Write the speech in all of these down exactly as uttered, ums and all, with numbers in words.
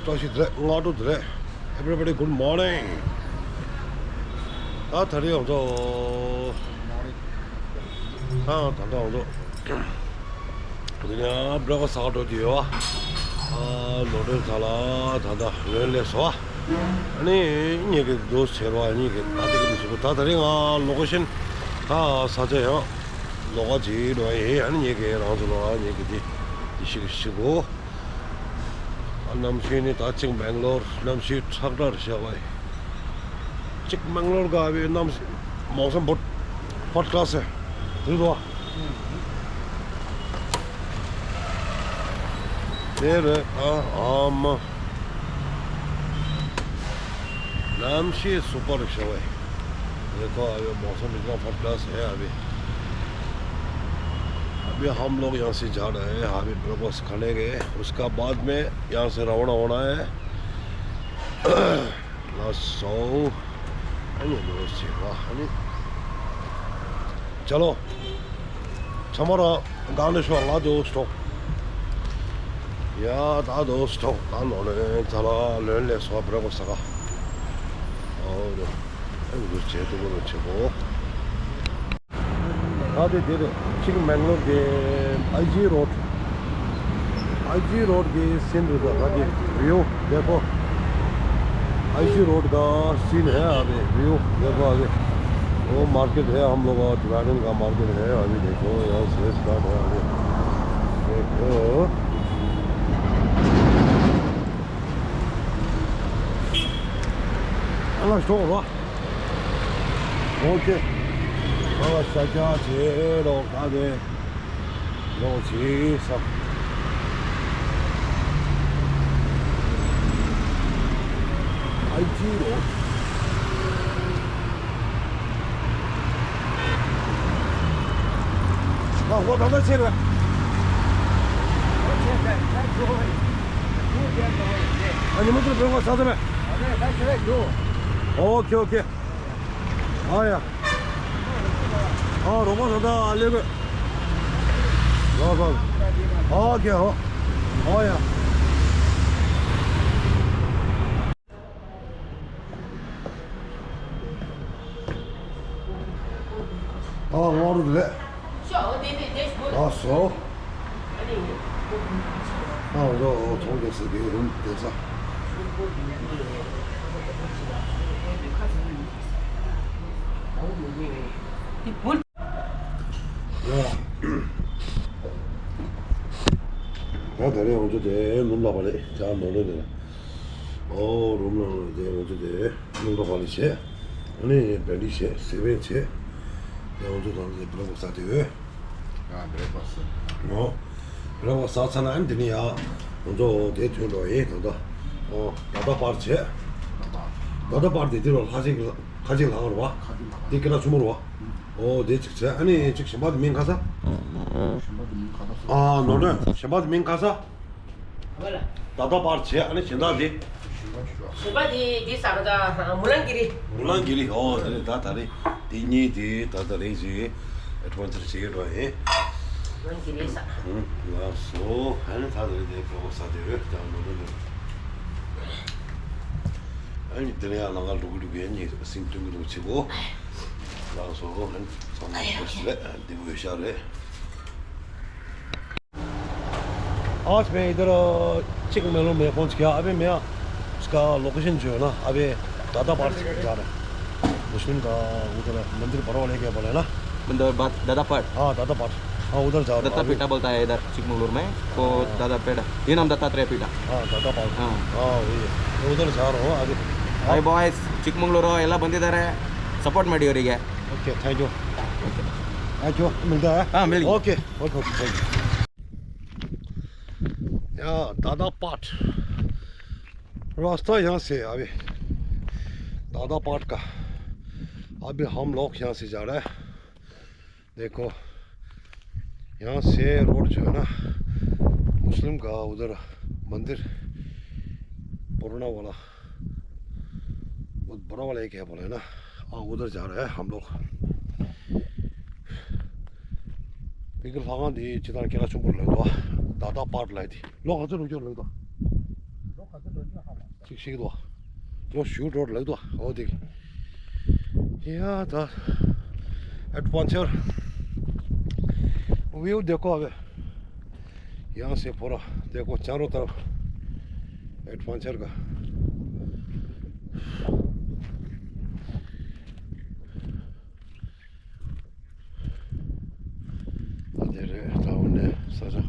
བཀྲ་ཤིས་བདེ་ལེགས། སྔ་དྲོ་བདེ་ལེགས། Everybody, good morning. ད་ད་རེས་ང་ཚོ་ད་ད་ད་ང་ཚོ་འདི་ནས་བྲེག་ཕ་སི་ཟ་ག་འགྲོ་རྒྱུ་ཡོད་བ། ཨ་ནོར་སྒྲོན་ཚང་ལ་ད་ད་ལོན་སླེབས་སོང་བ། ཨ་ནི་ངེད་ཀྱི་འདུག་ཟེར་བ། ངེད་ཀྱི་ད་དེ་ག་ནས་ཞུ་གོ། ད་ད་རེས་ང་ལོ་ཀེ་ཤན་ད་ས་ཆ་ཡང་ལོགས་ཀ་ཅིག་འགྲོ་ཡིན། ཨ་ནི་ངེད་ཀྱི་རང་ཚོ་ལ་ངེད་ཀྱི་འདི་འདི་ཞིག་ཞུ་གོ། ཨ་གནམ་གཤིས་ནི་ད་ཅིག་མེང་ལོར་གནམ་གཤིས་ཁྲག་ཁྲག་རེད་ཤག་བས། ཅིག་མེང་ལོར་ག་བའི་གནམ་གཤིས་མོང་སམ་བོད་ཕོར་ཀ་ལ་སི་དུ་དོ། དེ་རེད། ཨ་ཨ་མ། གནམ་གཤིས་སུ་པར་རེད་ཤག་བས། देखो, अभी मौसम इतना फर्स्ट क्लास है अभी। अभी हम लोग यहाँ से जा रहे हैं, अभी ब्रेकफास्ट खाने के, उसका बाद में यहाँ से रवाना होना है। लासो। अनि दोस्त, वाह, अनि चलो। ཚང་མ་རང་གང་ནས་ཤོག། ང་དོ་སྟོང་། ཡ་ད་དོ་སྟོང་། ད་ནོར་ལེན་ཚ་ལ་ལོན་ལས་སོ་བྲེག་ཕ་སི་ཟ་ག། ཨོ་ཡ། ཨེ་འདུ་བྱེད་དུ་མི་རུ་བྱེད་གོ། ད་དེ་དེ་རེད། ཅིག་མེང་ལོར་གི་ཨའི་ཇི་རོཌ། ཨའི་ཇི་རོཌ་གི་སིན་རེད། ད་ག་གི་བིའུ་देखो। आईजी रोड का सीन है अभी, व्यू देखो अभी। वो मार्केट है, हम लोग का टिबेटन का मार्केट है अभी। देखो, यहाँ से स्टार्ट है अभी। देखो। अला स्टोर हुआ। ओके। अला सजा छे लोग आगे। ལོག་ཅིག་ས། ཨའི་ཇི་རོཌ། ཨ་ཧོ། ད་ལྟ་ཆེ་རེད། ཨ་ཉི་མ་ཚོ་བོད་ཁ་ས་ཚ་མེད། ཨོ་ཁེ་ཨོ་ཁེ། ཨ་ཡ། ཨ་རོགས་པ་ད་ལྟ་ཨ་ལེ་བེ། ལོ་སོང་། ཨོ་ཁེ་ཧོ། ཨོ་ཡ། ཨ་ང་རུ་ལེ། ཨ་སོ། ཨ་ང་ཚོ་ཚོང་རྒྱག་ས་གི་རུམ་བསྡད་ས། ད་ད་རེས་ང་ཚོ་དེ་ནུབ་ལ་བ་ལེ་ཇ་ནོར་ལེ་དེ་ལ། ཨོ་རུམ་ལ་དེ་ང་ཚོ་དེ་ནུབ་ལ་བ་ལེ་བྱས། ཨ་ནི་བེ་འདི་བྱས། སེ་བན་བྱས། དེ་ང་ཚོ་ད་དེ་བྲེག་ཕ་སི་ཟ་དེ་ཡོད། ཨ་བྲེག་ཕ་སི། ཨོ། བྲེག་ཕ་སི་ཟ་ཚར་ན་ཨ་ནི་དེ་ནས་ཡ་ང་ཚོ་དེ་ཐོན་འགྲོ་ཡིན་ད་ལྟ། ཨོ་ད་ལྟ་པར་བྱས། ད་ལྟ་པར་དེ་དེ་རུ་ལྷ་ཅིག་ཁ་ཅིག་ལྷག་རུ་བ། དེ་སྐད་གྲགས་ཆེན་པོ་རུ་བ། ཨོ་དེ་གཅིག་བྱས། ཨ་ནི་གཅིག་གཞན་པ་དེ་མིང་ག་ས། ཨ་ནོར་སྒྲོན། གཞན་པ་དེ་མིང་ག་ས། ད་ལྟ་པར་བྱས། ཨ་ནི་གཞན་དག་དེ། གཞན་པ་དེ་དེ་ས་ག་ད་མུ་ལན་གི་རི། མུ་ལན་གི་རི། ཨོ་དེ་རེད། ད་ད་རེད། དེ་གཉིས་དེ་ད་ད་རེད་ཅིག་ཨེ་ཌི་ཝེན་ཅར་བྱེད་ཀྱི་འགྲོ་ཡིན། མུ་ལན་གི་རི་ས། ལགས་སོ། ཨ་ནི་ད་ད་རེད། དེ་བྲེག་ཕ་སི་ཟ་དེ་ཡོད་ཀྱང་མུ་ལན་གི་རི། ཨ་ནི་དེ་ནས་ཡང་ལམ་ཁ་འགྲོ་གི་འགྲོ་གི་ཡིན། སིང་སྟོན་གི་འདུག་བྱེད་གོ། ལགས་སོ། ཚང་མ་བཀྲ་ཤིས་བདེ་ལེགས། བདེ་པོ་ཡོད་ཤག་རེད། आज मैं इधर चिकमंगलूर में पहुंच गया। अभी मैं उसका लोकेशन जो है ना, अभी दादा पार्क जा रहा है। मुस्लिम का उधर मंदिर बड़ा वाले क्या बोले ना? मंदिर बा-, दादा पार्क। हाँ, दादा पार्क। हाँ, उधर जा रहा हूँ दत्ता अभी। पीठा बोलता है इधर चिकमंगलूर में, तो हाँ। दादा पेड़, ये नाम दत्तात्रेय पीठा। हाँ, दादा पार्क। हाँ। हाँ, वही है। मैं उधर जा रहा हूँ अभी। Hi boys, चिकमंगलूर ಎಲ್ಲ ಬಂದಿದ್ದಾರೆ, support ಮಾಡಿ ಅವರಿಗೆ। Okay, thank you. Thank you, मिलता है। हाँ, मिल गया। Okay, okay, okay, thank you. या, दादा पार्क। रास्ता यहाँ से अभी दादा पार्क का। अभी हम लोग यहाँ से जा रहे हैं। देखो, यहाँ से रोड जो है ना, मुस्लिम का उधर मंदिर पुराना वाला, वो बड़ा वाला एक है बोले ना, हाँ, उधर जा रहे हैं हम लोग। बिल्कुल ལྷ་ཁང་འདི་ཅི་ལྟར་ཁྱེད་ལ་ཆུང་པོར་ལོས་དོ། ད་ལྟ་པར་ལ་དེ་ལོ་ག་ཚོད་རུ་སྐྱོར་ལོས་དོ། ལོ་ག་ཚོད་རུ་སྐྱོར། ཅིག་ཤིག་དོ། ཡང་ཞུ་འགྲོ་ལགས་དོ། འོ་དེ། ཡ་ད། Adventure view देखो अबे। यहाँ से पूरा देखो चारों तरफ adventure का। ད་དེ་རེད། ད་འོ་ནས་ས་ཆ།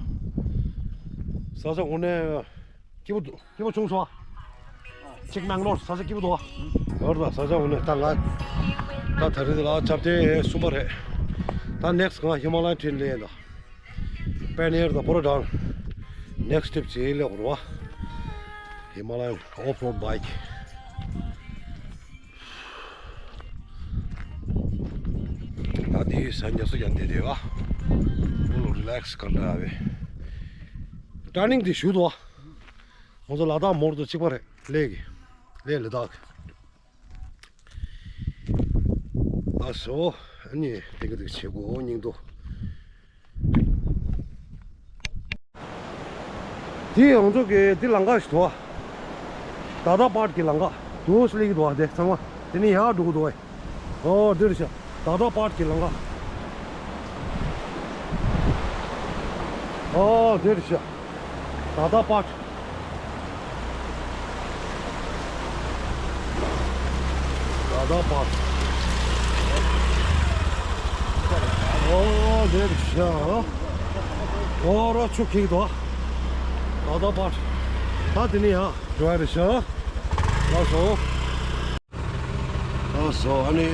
ས་ཆ་འོ་ནས། སྐྱིད་པོ་འདུག་སྐྱིད་པོ་བྱུང་སོང་ཨ། ཅིག་མེང་ལོར་ས་ཆ་སྐྱིད་པོ་འདུག་ཨ། ཡོད་ད། ས་ཆ་འོ་ནས་ད་ང་ད་ད་རེས་ལ་ཆབ་ཏེ་གསུམ་པ་རེད། ད་next ང་ཧི་མ་ལ་ཡན་ཊེན་ལེན་ཡིན་ད། པན་ཨེར་ད་པོ་ར་ཌའོན། next trip ཅིག་ལེན་དགོས་རེད་པ། ཧི་མ་ལ་ཡན་off road bike། ད་དེའི་ས་ཉ་སུ་ཡང་བསྡད་བསྡད་པ། བུ་ལོ་རི་ལེགས་ག་འདྲ་བས། ཊར་ནིང་དེ་ཞུ་དོ། ང་ཚོ་ལ་དྭགས་མོར་དུ་གཅིག་པ་རེད། ལས་ཀྱི་ལས་ལ་དྭགས་ཀྱི། ཨ་སོ། ཨ་ནི་དེ་ག་དེ་བྱེད་དགོས་སྙིང་དོ། དེ་ང་ཚོ་གི་དེ་ལམ་ཁ་ཞིག་འདུག་ཨ། ད་ད་པཱར་གི་ལམ་ཁ་འདུག་སེ་སླེབས་ཀྱི་འདུག་ཨ། དེ་ཚང་མ་དེ་ནས་ཡར་འགྲོ་གི་འདུག་ཨ། ཨོ་འདིར་ཤ། ད་ད་པཱར་གི་ལམ་ཁ། ཨོ་འདིར་ཤ། ད་ད་པཱར། ད་ད་པཱར། ཨོ་འདིར་ཤ། ཨོ་ར་ཆུ་ཁིག་དོ། ད་ད་པཱར། ད་དེ་ནས་ཡར་འགྲོ་ཡ་རེད་ཤག་ལགས་སོ། ལགས་སོ། ཨ་ནི་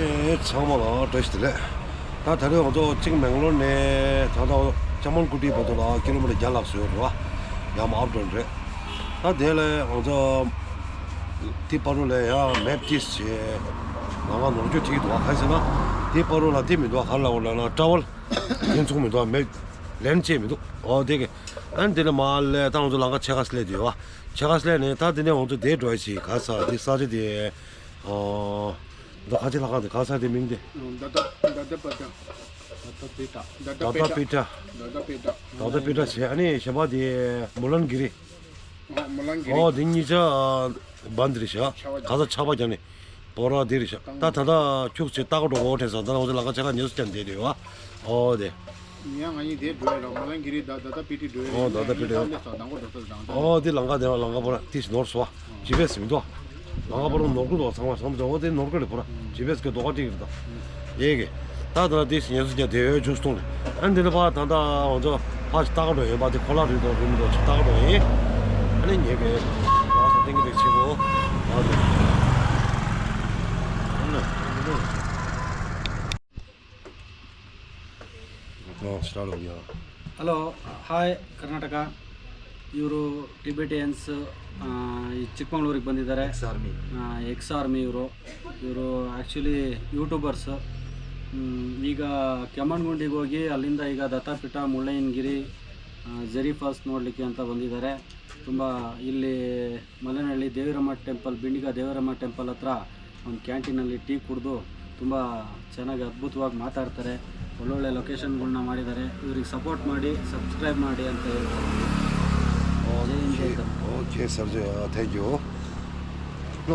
ཚང་མ་ལ་བཀྲ་ཤིས་བདེ་ལེགས། ད་ད་རེས་ང་ཚོ་ཅིག་མེང་ལོར་ནས་ད་ལྟ་ཅ་མོན་ཀུ་ཊི་བར་དུ་ལ་ཀི་ལོ་མི་ཊར་བརྒྱ་ལྷག་ཙམ་ཡོད་རེད་པ། ཡང་ཨབ་ཌའོན་རེད། ད་དེ་ལ་ང་ཚོ་དེ་བར་དུ་ལ་ཡང་མེབ་ཏིས་བྱས་ལམ་ཁ་ནོར་འཁྲུལ་འགྲིག་འདུག་ག་ག་རེ་ཟེར་ན། དེ་བར་དུ་ལ་དེ་མི་འདུག་ག་ག་རེ་ལབ་དགོས་ལབ་ན་ཊ་ར་ཝལ་ཐེངས་མཚུངས་མི་འདུག་མེབ་ལན་བཅད་མི་འདུག་ཨོ་དེ་གི། ཨ་ནི་དེ་ནས་མར་སླེབས། ད་ང་ཚོ་ལམ་ཁ་ཕྱེད་ཀ་སླེབས་བསྡད་ཡོད་པ། ཕྱེད་ཀ་སླེབས་ནས་ད་དེ་ནས་ང་ཚོ་དེ་འགྲོ་ཡ་ཞིག་ག་ས་དེ་ས་ཆ་དེ། ཨོ། ད་ཁ་ཆེ་ལྷ་ཁང་དེ་ག་ས་དེ་མིང་དེ། ད་ད་ད་ད་པ་ད། ད་ད་པི་ཏྲ། ད་ད་པི་ཏྲ། ད་ད་པི་ཏྲ། ད་ད་པི་ཏྲ་བྱས། ཨ་ནི་གཞན་པ་དེ་མུ་ལན་གི་རི། ཨོ་མུ་ལན་གི་རི། ཨོ་དེ་གཉིས་ཆ་བན་དེ་རེད་ཤག་ག་ས་ཆར་པ་བརྒྱབ་ནས་སྤོ་ར་དེ་རེད་ཤག་ད་ད་ད་ཁྱུག་ཆེ་ལྟ་ག་འགྲོ་གོ་དྲན་སོང་། ད་ང་ཚོ་ལམ་ཁ་ཕྱེད་ཀ་ཉེ་སུ་བརྒྱབ་བསྡད་ཡོད་པ། ཨོ་དེ། ཡང་ང་གཉིས་དེ་འགྲོ་ཡ་ར་མུ་ལན་གི་རི་ད་ད་ད་པི་ཏྲ་འགྲོ་ཡ། ཨོ་ད་ད་པི་ཏྲ། ད་ལས་སོ་དང་པོ་འགྲོ་ས་དང་ད། ཨོ་དེ་ལམ་ཁ་དེ་ལམ་ཁ་པོ་ར་ཏིས་ནོར་སོ། ཇི་པི་ཨེས་མི་འདུག་ལམ་ཁ་པོ་ར་ནོར་གི་འདུག་ཚང་མ་བསམ་བྱུང་། ཨོ་དེ་ནོར་གི་རེད་པོ་ར། ཇི་པི་ཨེས་གི་རྡོག་ཁ་སྤྲད་གི་རེད་ད། ཡེ་གི། ད་ད་ཏིས་ཉེ་སུ་བརྒྱབ་བསྡད་ཡོད་ཆུ་སྟོང་ནས། ཨ་ནི་དེ་ནས་ཕར་ད་ད་ང་ཚོ་ཕར་ལྟ་ག་འགྲོ་ཡིན་པ། དེ་ཁོ་ལ་རེད་འདུག་རེད་མི་འདུག་ཅིག་ལྟ་ག་འགྲོ་ཡིན། ཨ་ནི་ཉེ་གི་ལགས་སོ་ཏིང་གི་རེད་ཆེ་གོ། ཨ་ནི། ཨོ་སི་ཊརཊ་ཨོཕ་ཡ། Hello, hi Karnataka. ಇವರು ಟಿಬೆಟಿಯನ್ಸ್ ಚಿಕ್ಕಮಂಗ್ಳೂರಿಗೆ ಬಂದಿದ್ದಾರೆ. Ex army. ಎಕ್ಸ್ ಆರ್ಮಿ ಇವರು. ಇವರು ಆ್ಯಕ್ಚುಲಿ ಯೂಟ್ಯೂಬರ್ಸ್. ಈಗ ಕೆಮ್ಮಣ್ಗುಂಡಿಗೆ ಹೋಗಿ ಅಲ್ಲಿಂದ ಈಗ ದತ್ತಾಪೀಠ, ಮುಳ್ಳಯ್ಯನಗಿರಿ, ಜೆರಿ ಫಾಲ್ಸ್ ನೋಡಲಿಕ್ಕೆ ಅಂತ ಬಂದಿದ್ದಾರೆ. ತುಂಬ ಇಲ್ಲಿ ಮಲೆನಹಳ್ಳಿ ದೇವಿರಮ್ಮ ಟೆಂಪಲ್, ಬಿಂಡಿಗ ದೇವಿರಮ್ಮ ಟೆಂಪಲ್ ಹತ್ರ ಒಂದು ಕ್ಯಾಂಟೀನಲ್ಲಿ ಟೀ ಕುಡಿದು ತುಂಬ ಚೆನ್ನಾಗಿ ಅದ್ಭುತವಾಗಿ ಮಾತಾಡ್ತಾರೆ. ಒಳ್ಳೊಳ್ಳೆ ಲೊಕೇಶನ್ಗಳನ್ನ ಮಾಡಿದ್ದಾರೆ. ಇವ್ರಿಗೆ ಸಪೋರ್ಟ್ ಮಾಡಿ, ಸಬ್ಸ್ಕ್ರೈಬ್ ಮಾಡಿ ಅಂತ ಹೇಳ್ತಾರೆ. ಜೈ ಹಿಂದ್, ಜೈ Karnataka. Okay sir ji, thank you.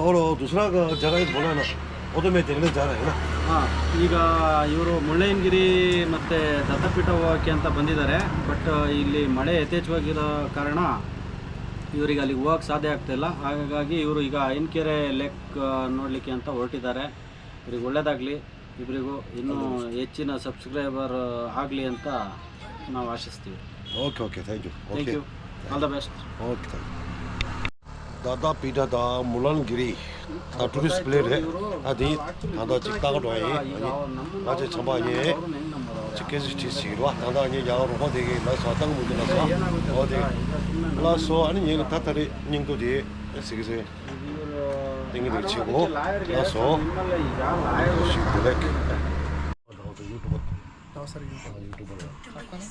और दूसरा जगह बोला ना, वो तो मैं देखने जा रहा है ना. ಹಾಂ, ಈಗ ಇವರು ಮುಳ್ಳಯ್ಯನಗಿರಿ ಮತ್ತು ದತ್ತಪೀಠ ಹೋಗೋಕ್ಕೆ ಅಂತ ಬಂದಿದ್ದಾರೆ. ಬಟ್ ಇಲ್ಲಿ ಮಳೆ ಯಥೇಚ್ಛವಾಗಿರೋ ಕಾರಣ ಇವರಿಗೆ ಅಲ್ಲಿಗೆ ಹೋಗೋಕ್ಕೆ ಸಾಧ್ಯ ಆಗ್ತಾಯಿಲ್ಲ. ಹಾಗಾಗಿ ಇವರು ಈಗ ಐನಕೆರೆ ಲೇಕ್ ನೋಡಲಿಕ್ಕೆ ಅಂತ ಹೊರಟಿದ್ದಾರೆ. ಇವ್ರಿಗೆ ಒಳ್ಳೇದಾಗಲಿ. ಇಬ್ಬರಿಗೂ ಇನ್ನೂ ಹೆಚ್ಚಿನ ಸಬ್ಸ್ಕ್ರೈಬರ್ ಆಗಲಿ ಅಂತ ನಾವು ಆಶಿಸ್ತೀವಿ. Okay okay, thank you. Thank you. All the best. Okay, thank you. दादा पीठा दा मुलानगिरी दा टूरिस्ट प्लेस है। दा दी दा दा चिक ताकत वाई। आज छंबा ये चिक के जी टीसी रो दा दा ये या रो दे के ला सो तंग मुझे ला सो। ओ दे ला सो। अनि ये ता तरे निंग तो दे सिक से. 땡기도 치고 나서. 씩 블랙. यूट्यूबर. हाँ, सर, यूट्यूबर. आपका नाम?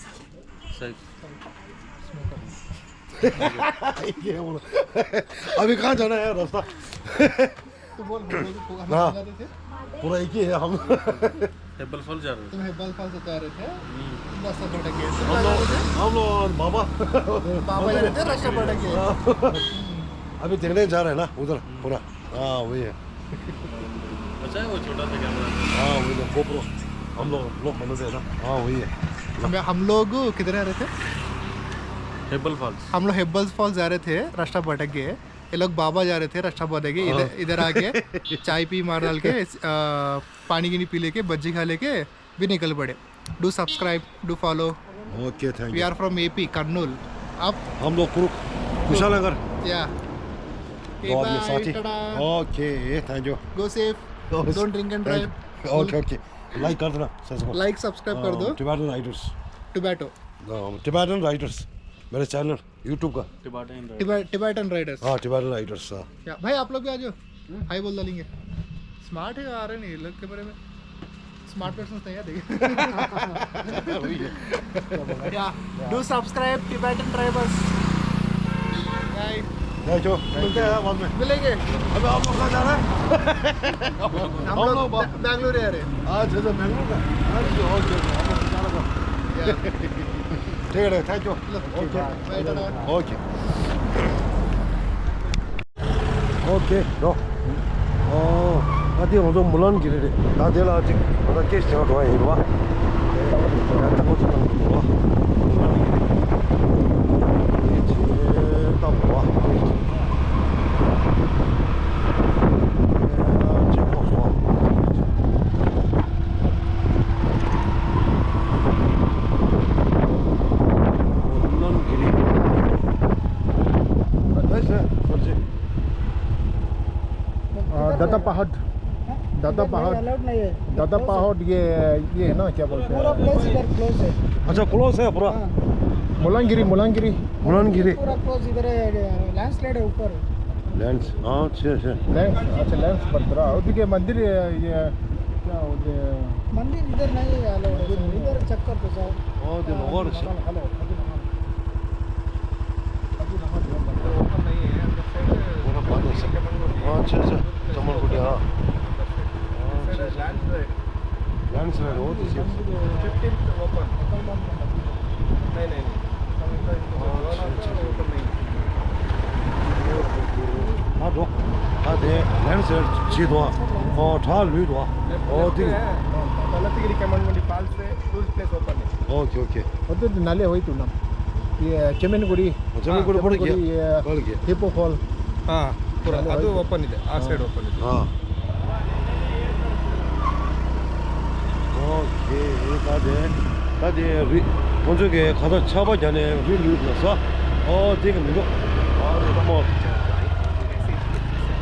सर. स्मोकर. ये बोलो. अभी कहाँ जाना है रास्ता? तो बोल, बोल, बोल, हम हाँ. कहाँ जाते थे? पूरा एक ही है हम. हेब्बल फॉल जा रहे थे. तुम हेब्बल फॉल से जा रहे थे. हम्म. रास्ता भटक गए. हम लोग, हम लोग और बाबा. बाबा जा रहे थे, रास्ता भटक गए. हाँ. हम्म. अभी देखने जा रहे हैं ना उधर पूरा। हाँ, वही है। अच्छा है वो छोटा सा कैमरा। हाँ, वही ना, GoPro। हम लोग लोग बना दे ना। हाँ, वही है। हम लोग किधर आ रहे थे? हेबल फॉल्स। हम लोग हेबल फॉल्स जा रहे थे, रास्ता भटक गए। ये लोग बाबा जा रहे थे, रास्ता भटक गए। इधर इधर आके चाय पी मार डाल के पानी गिनी पी लेके बज्जी खा लेके भी निकल पड़े। Do subscribe, do follow. Okay, thank you. We are from A P, Kurnool. आप हम लोग कुरुक कुशानगर। या। दो आदमी साथी। Okay, thank you. Go safe. Don't drink and drive. Okay, okay. Like कर देना। लाइक सब्सक्राइब कर दो। Tibetan Riders. Tibeto. Tibetan Riders, मेरे चैनल YouTube का। Tibetan Riders. हाँ, टिबेटन राइडर्स। हाँ। या भाई, आप लोग भी आ जाओ। हाय बोल डालेंगे। स्मार्ट है, आ रहे नहीं लोग कैमरे में। स्मार्ट पर्सन नहीं है, देखिए। या। Do subscribe Tibetan Drivers. Bye. Thank you. मिलते हैं बाद में। मिलेंगे। अबे, आप लोग कहाँ जा रहे हैं? हम लोग बैंगलोर आ रहे हैं। अच्छा, अच्छा, बैंगलोर का। अच्छा, ओके, ओके। हम लोग जा रहे हैं। ठीक है, thank you. Okay. Bye, tata. Okay. ཨོ་ཁེ་འགྲོ། ཨོ། ཨ་དེ་ང་ཚོ་མུ་ལན་གི་རེད། ད་དེ་ལ་ཅིག་ང་ཚོ་སྐད་ཆ་བྱེད་འགྲོ་བ་ཡིན་རོ། ད་ང་ཚོ་ལ་འགྲོ་བ། མུ་ལན་གི་རེད། ད་བ། ཅིག་ཁོག་སོ། མུ་ལན་གི་རེད། हाँ, दादा पहाड़। दादा पहाड़। अलाउड नहीं है। दादा पहाड़, ये, ये है ना, क्या बोलते हैं? पूरा प्लेस इधर क्लोज है। अच्छा, क्लोज है पूरा। हाँ। मुलांगिरी, मुलांगिरी। मुलांगिरी। पूरा क्लोज इधर है, लैंडस्लाइड है ऊपर। लैंड्स, हाँ, अच्छा, अच्छा। लैंड्स, अच्छा, लैंड्स पड़ रहा। उधर के मंदिर, ये, ये, क्या बोलते हैं? मंदिर इधर नहीं है, अलाउड है। इधर चेक कर दो, सर। ओ, दे लोगों ने। Hello, hello. पूरा बंद है सर। हाँ, अच्छा, अच्छा। चमनगुड़ी, हाँ। हाँ, अच्छा, अच्छा। लैंडस्लाइड हो, तो फिफ्टींथ ओपन। नहीं, नहीं, नहीं। हाँ, अच्छा, अच्छा, अच्छा। हाँ, हाँ, दे, लैंडस्लाइड ཆེ་དོ། ཨོ། ཁྲག་ལུས་དོ། ཨོ། དེ། ལ་ཏི་གི་རི་ཀེ་མན་མན་ཌི་ཕཱལ་སི་ཊུ་རི་སི་པི་ལེ་སི་ཨོ་པན་ནི། ཨོ་ཁེ་ཨོ་ཁེ། ཨོ་དེ་ནཱ་ལས་ཧོ་ཡི་ཏུ་ནམ། ཡེ་ཅེ་མན་གུ་རི། ཅེ་མན་གུ་རི་པོ་རི་ཀེ། པོ་རི་ཀེ། ཧི་པོ་ཕོལ། ཨ། པུ་ར་ཨ་དུ་ཨོ་པན་ནི་དེ་ཨ་སའིཌ་ཨོ་པན་ནི་དེ། ཨ། ཨོ་ཁེ། ད་དེ། ད་དེ་རི། ཁོང་ཚོ་གི་ཁ་ཐག་ཆག་པ་རྒྱག་ནས་རི་ལུས་ལ་ས། ཨོ་དེ་གི་མི་འདུག་ཨ་རི་ལ་མོ།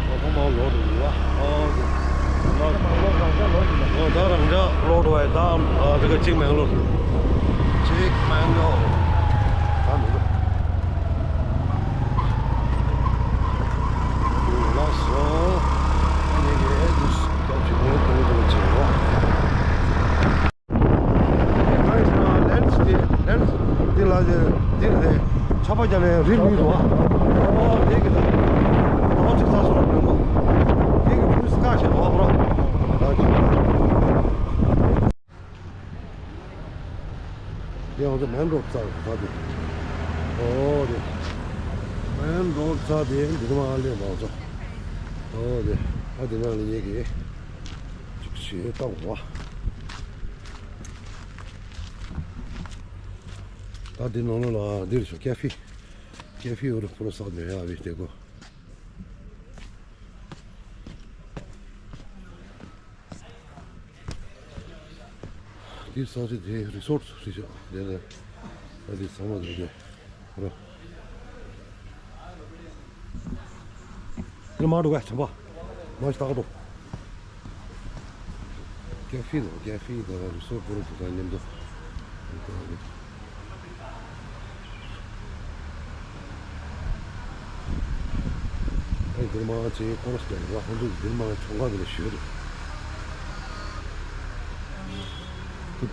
ཨོ་ཁོ་མ་ལོག་འགྲོ་གི་ཡ། ཨོ་དེ། ཨོ་ད་རང་འདྲ་ལོག་འགྲོ་བས་ད། ཨ་དེ་ག་གཅིག་མེང་ལོར། གཅིག་མེང་ལོར། ད་མི་འདུག་ལགས་སོ། ཨ་ནི་གི་ཨེ་དུས་སྐབས་ཀྱི་ངོ་བོ་གོང་དུ་བྱེད་རོགས། ད་ཡིན་ན་ལན་ཅི་དེ་ལན་དེ་ལ་དེ་དེ་རེད། ཆ་པ་རྒྱ་ལས་རི་ལུས་འདུག་ཨོ་དེ་གི་ད་ཨོ་ཅིག་ས་སོ་ར་མེན་པ། དེ་གི་ཕུ་སི་ཀ་ཞེས་ནོ་བ་རོ། ད་ཅི། དེ་ང་ཚོ་མེན་རོ་ཌི་རྩ་རེད་ད་དེ། ཨོ་དེ། མེན་རོ་ཌི་རྩ་དེ་འདི་མ་ལས་མ་ཚོ། ཨོ་དེ། ཨ་དེ་ན་ལས་ཡེ་གེ། ཅིག་ཞེས་བཏང་བ། ད་འདི་ནང་ལོགས་ལ་འདིར་ཤོག་ཀེ་ཧྥེ། ཀེ་ཧྥེ་འོ་རེ་ཕོ་རོ་སག་ནས་ཡ་བི་དེ་གོ། འདི་ས་ཆ་དེ་རི་སོར་ཊི་རེད་ཤག་དེ་ལ་ཨ་དེ་ཚང་མ་རེད་དེ་རོ། དེ་མ་འགྲོ་ག་ཆམ་པ་མ་ཞིག་ཏག་འགྲོ། ཀེ་ཧྥེ་དང་ཀེ་ཧྥེ་དང་རི་སོར་ཊི་པོ་རོ་དེ་དང་མཉམ་དུ། ཨེ་འདིར་མ་ཅིག་ཀོ་རོ་སི་ཀྱང་ར་ཁོང་ཚོ་འདིར་མ་ཚོང་ཁང་དེ་ལ་ཞུ་རེད།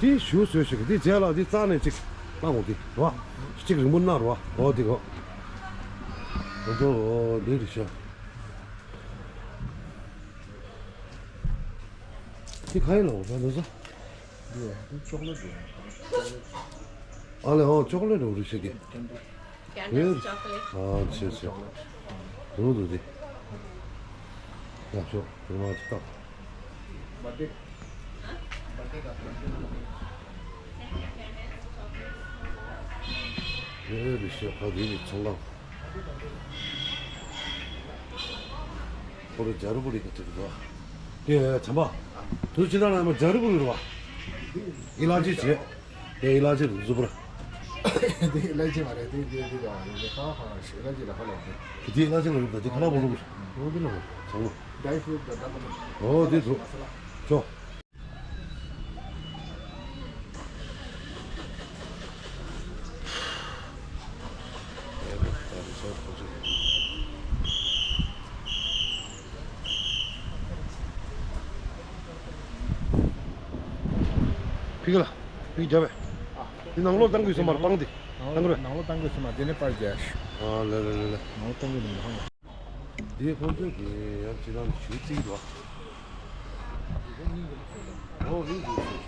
དེ་ཞུ་བཟོས་ཞིག་དེ་རྗེས་ལ་དེ་རྩ་ནས་ཅིག་གནང་དགོས་དེ་ར། ཅིག་རིང་པོ་གནང་ར། འོ་དེ་གོ། ང་ཚོ་འོ་འདི་རེད་ཤག་དེ་ག་ཡིན་ལ་འོ་ད་འདི་ཚོ། འདི་ཅོག་ལེ་ཊི་རེད། ཨ་ལེ་ཨོ་ཅོག་ལེ་ཊི་འོ་རེད་ཤག་གི། Candles chocolate. ཨ་ཆེ་ཆེ། རུང་འདུག་དེ། ཡག་ཤོག་དེ་མ་ཅིག་བཏང་། ཨེ་རེད་ཤག་ཕ་དེ་ནི་ཚོང་ཁང་། ཁོ་རེ་ཇ་རུ་པུ་རི་གི་ཚིག་དོ། དེ་བྱམས་པ། དུ་ཕྱི་ནང་ལ་མ་ཇ་རུ་པུ་རི་རེད་བ། ཡི་ལ་ཅི་བྱེད། དེ་ཡི་ལ་ཅི་རུ་ཟུ་པུ་ར། དེ་ཡི་ལ་ཅི་མ་རེད་དེ་དེ་དེ་དེ་ཧ་ཧ་ཡི་ལ་ཅི་ར་ཧ་ལ་དེ། དེ་ཡི་ལ་ཅི་རུ་ད་དེ་ཁ་ལ་པོ་རུ། རུ་དེ་ལ་ཧ། ཚང་མ། ཌའི་ཕུ་རུཊ་དང་འདྲ་མི་འདྲ། ཨོ་དེ་ཚོ། ཅོ། ཕི་ག་ལ། ཕི་ག་རྒྱབ་པས། འདི་ནང་ལོགས་བཏང་དགོས་སོང་མར་སྤང་འདི། ནང་ལོགས་བཏང་དགོས་སོང་མར་འདི་ནས་པར་རྒྱག་ཤོག་ཨ་ལེ་ལེ་ལེ་ལེ། ནང་ལོགས་བཏང་དགོས་འདུག་ཧང་། འདི་ཁོང་ཚོས་ཀྱི་ཡང་ཅི་རང་ཞུ་རྩིས་རོ། ཨོ་ཧིན་དུ་ཞུ།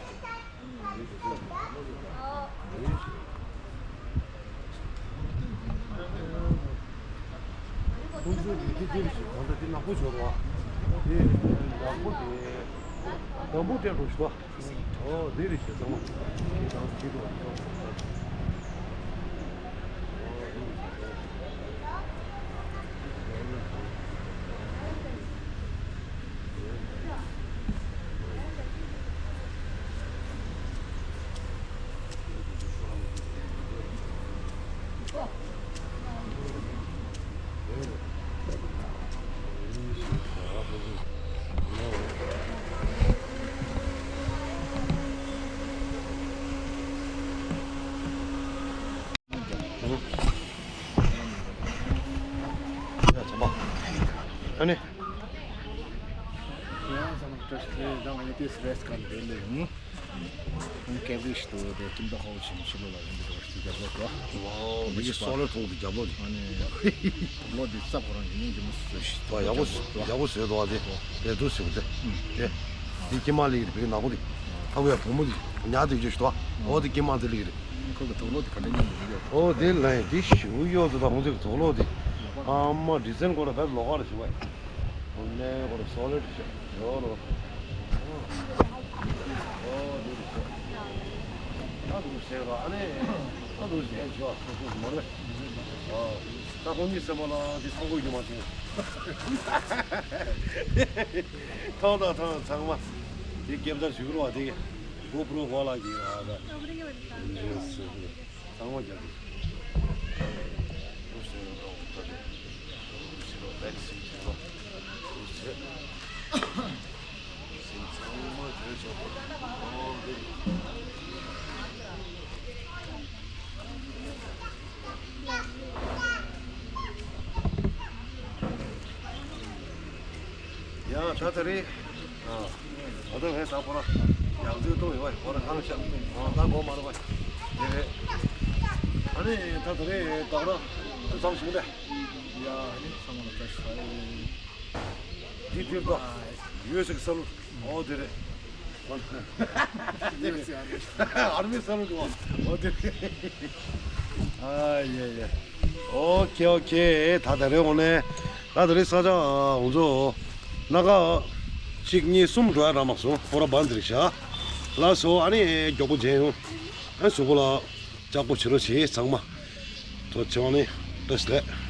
ཁོང་ཚོས་ཀྱི་འདི་འདིར་ཞུ་གང་ལྟར་འདི་ནག་པོ་ཞོར་བ། འདི་ནག་པོ་དེ་དམ་བུ་སྤྲད་འགྲོ་ཞུ་བ། ཨོ་དེ་རེད་ཤག་ཚང་མ། དེ་དང་དེ་དུ་བ། ཨ་ནི། ཡང་ཚང་མ་བཀྲ་ཤིས་བདེ་ལེགས། ང་ཡི་ཏིས་རེས་ཀན་དེ་ལས་ཡིན། ཁོང་ཀེ་བི་ཤི་ཏུ་དེ་ཀིམ་ཏོ་ཧོ་ཆིམ་ཤི་ལོ་ལ་ཡིན་འདུག་ཟེར་རྒྱབ་ལོག་ཏུ། ཝའོ་མི་གི་སོ་ལར་ཐོག་ཏུ་རྒྱབ་ལོག་ནི། ཨ་ནི་ལོ་འདི་རྩ་ཁོ་རང་ཡིན་ནི་འདི་མོ་བཟོས་ཤི་ཏུ་ཡག་པོ་ཡག་པོ་བཟོས་འདུག་ཨ། དེ་དེ་འདུག་ཟེར་དེ་དེ་འདི་ཀི་མ་ལི་རེད། བི་གི་ནག་པོ་འདི་ཨ་ཁུ་ཡ་བུ་མོ་འདི་ཉག་དེ་ཡོད་ཤི་ཏུ་ཨ། འོ་དེ་ཀི་མ་དེ་ལི་རེད། ཁོ་གི་དུག་ལོག་དེ་ག་ལེ་ཉན་འདུག་ཡོད། འོ་དེ་ལ་ཡིན་དེ་ཞུ་ཡོད་དུ་ད་ཧོང་ཚེ་གི་དུག་ལོག་དེ་ཨ་མ་ཌི་ཛན་ཁོ་ར་བེད་ལོག་ག་ར་ཞུ་བ། ཨོ་ནེ་ཁོ་ར་སོ་ལེ་ཌི་ཤོ་ཡོད་རོ། ཨོ་དེ་རེད་ཤོ། ད་དུ་ཟེར་རོ་ཨ་ནེ། ད་དུ་ཟེར་ཤོ་ཨ་སོ་སོ་མ་རེད། ཨོ་ད་ཁོང་གཉིས་སེམས་པ་ལ་དེ་ཚང་ཁོ་རྒྱུ་མ་བྱུང་། ཐང་དང་ཐང་ཚང་མ་དེ་སྐྱེབ་ཚར་ཞུ་གི་རོ་བ་དེ་གོ་པྲོ་གོ་ལ་གི་ཨ་ད་རེད་སོ། ཚང་མ་རྒྱབ་དུས། རུ་སེ་རུ་ཏོག་ཏོ་རེད། རུ་སེ་རུ་ལེགས་སི་ཏི་རོ། རུ་སེ། སེམས་ཚང་མ་བརྗོད་ཆོག་པ། ཨོ་འདི། ཡ་ད་ད་རེད། ཨ། ཨ་ད་ཧེ་ད་པོ་ར། ཡང་ཚུལ་གཏོང་ཡོད་བ་པོ་ར་གང་ཤ། ཨ་ད་གོ་མ་ར་བ། དེ་རེད། ཨ་ནི་ད་ད་རེད་ད་ར། ཚང་ཞིག་རེད། ཡ་ཨ་ནི་ཚང་མ་ལ་བཀྲ་ཤིས་བདེ་ལེགས། དེ་དེར་ད། ཡོད་ཟིག་ས་ལུ། ཨོ་དེ་རེད། ཨར་མི་ས་ལུ་འགྲོ་བ། ཨོ་དེ་རེད། ཨ་ཡེ་ཡེ། ཨོ་ཁེ་ཨོ་ཁེ། ད་ད་རེ་འོ་ནས། ད་ད་རེ་ས་ཆ་འོང་ཚོ། སྣ་ཁ། གཅིག་གཉིས་གསུམ་འགྲོ་ཡ་ར་མ་སོང་། ཁོ་ར་བན་དེ་རེད་ཤག་ལ་སོ་ཨ་ནི་མགྱོགས་པོ་མཇལ་ཡོང་། ཨ་གཟུགས་པོ་ལ། ལྕགས་པོ་བྱེད་རོགས་བྱེད་ཚང་མ། ཐོ་ཆེ་བ་ནི། བཀྲ་ཤིས་བདེ་ལེགས།